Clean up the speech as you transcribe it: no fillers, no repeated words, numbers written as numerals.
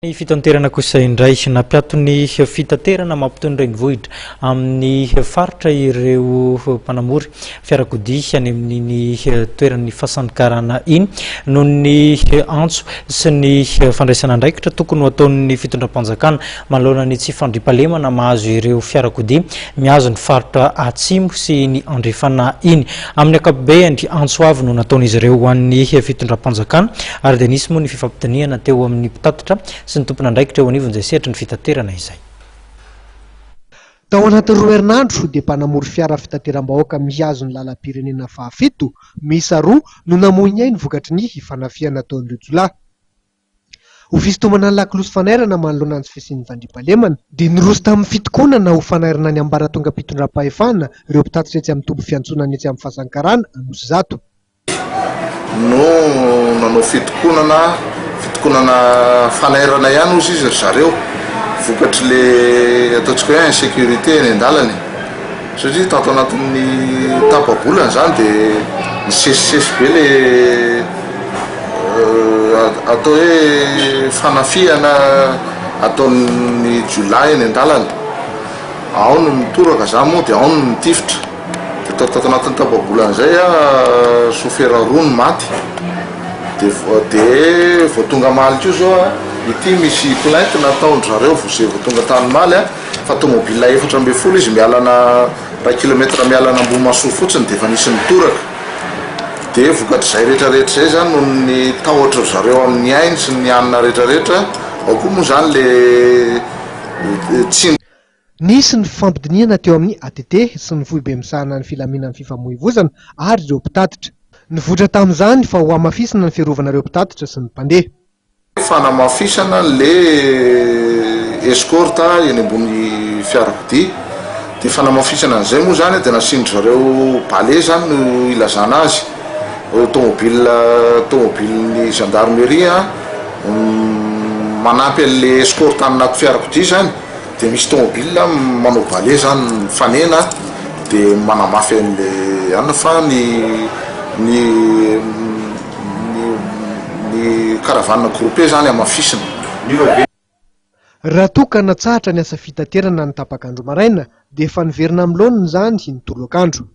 Ny fitanterana kosa indray, nampiato ny fitaterana mampitony renivohitra amin'ny faritra ireo mpanamory fiarakodia any amin'iny toeran'ny Fasan'ny Karana iny noho ny antso sy ny fandraisana andraikitra tokony ho ataon'ny fitondram-panjakana manoloana ny tsy fandriampahalemana mahazo ireo fiarakodia mihazo ny faritra atsimo sy ny andrefana iny. Amin'ny ankapobeny, antso avo no nataon'izy ireo ho an'ny fitondram-panjakana ary dia nisy moa ny fifampidinihana teo amin'ny mpitatitra sy ny tompon'andraikitra eo anivon'izay sehatry ny fitaterana izay. Tao anatin'ny roa herinandro dia mpanamory fiara fitateram-bahoaka mihazo ny lalam-pirenena fahafito miisa roa no namoy ny ainy vokatry ny fanafihana nataon'ireo jiolahy. Ho fisintomana ny lakolosy fanairana manoloana ny tsy fisian'ny fandriampahalemana, dia niroso tamin'ny fitokonana ho fanairana ny ambaratongam-pitondram-pahefana ireo mpitatitra etsy amin'ny toby fiantsonana etsy amin'ny Fasan'ny Karana, Anosizato. No nanao fitokonana, fitokonana fanairana ihany hozy izy ry zareo, vokatry le ataontsika hoe insécurité eny an-dalana e! Satria tato anatin'ny tapa-bolana izany dia nisesisesy be le atao hoe fanafihana ataon'ny jiolahy eny an-dalana. Ao no mitoraka izany moa dia ao no mitifitra. Dia tato anatin'ny tapa-bolana izay sofera roa no maty. Dia dia vao tonga omaly koa izao ity misy plainte nataon-dry zareo vao izay vao tonga tany omaly fa tomobile 14 izy miala ana iray kilomètre miala an'Ambohimahasoa fotsiny dia efa nisy nitoraka. Dia vokatr'izay rehetra rehetra izay izany noho ny tahotry ry zareo amin'ny ainy sy ny hanina rehetra rehetra, ao koa moa izany le tsindry. Nisy ny fifampidinihana teo amin'ny ATT sy ny foibe misahana ny filaminan'ny fifamoivozana ary ireo mpitatitra. Nivoitra tamin'izany fa hohamafisina ny fiarovana ireo mpitatitra sy ny mpandeha. Fanamafisana le escorte eny ambony fiarakodia, de fanamafisana an'izay moa zany de nasian-dry zareo balai zany no ilazana azy, tomobile tomobilin'ny gendarmerie manampy an'le escorte any anaty fiarakodia zany de misy tomobile manao balai zany mifanena de manamafy an'le anona fa ny ny Ny ny caravane groupé zany hamafisina. Raha toa ka natsahatra ny asa fitaterana ny tapak'andro maraina dia efa niverina amin'ny laoniny izany ny tolakandro.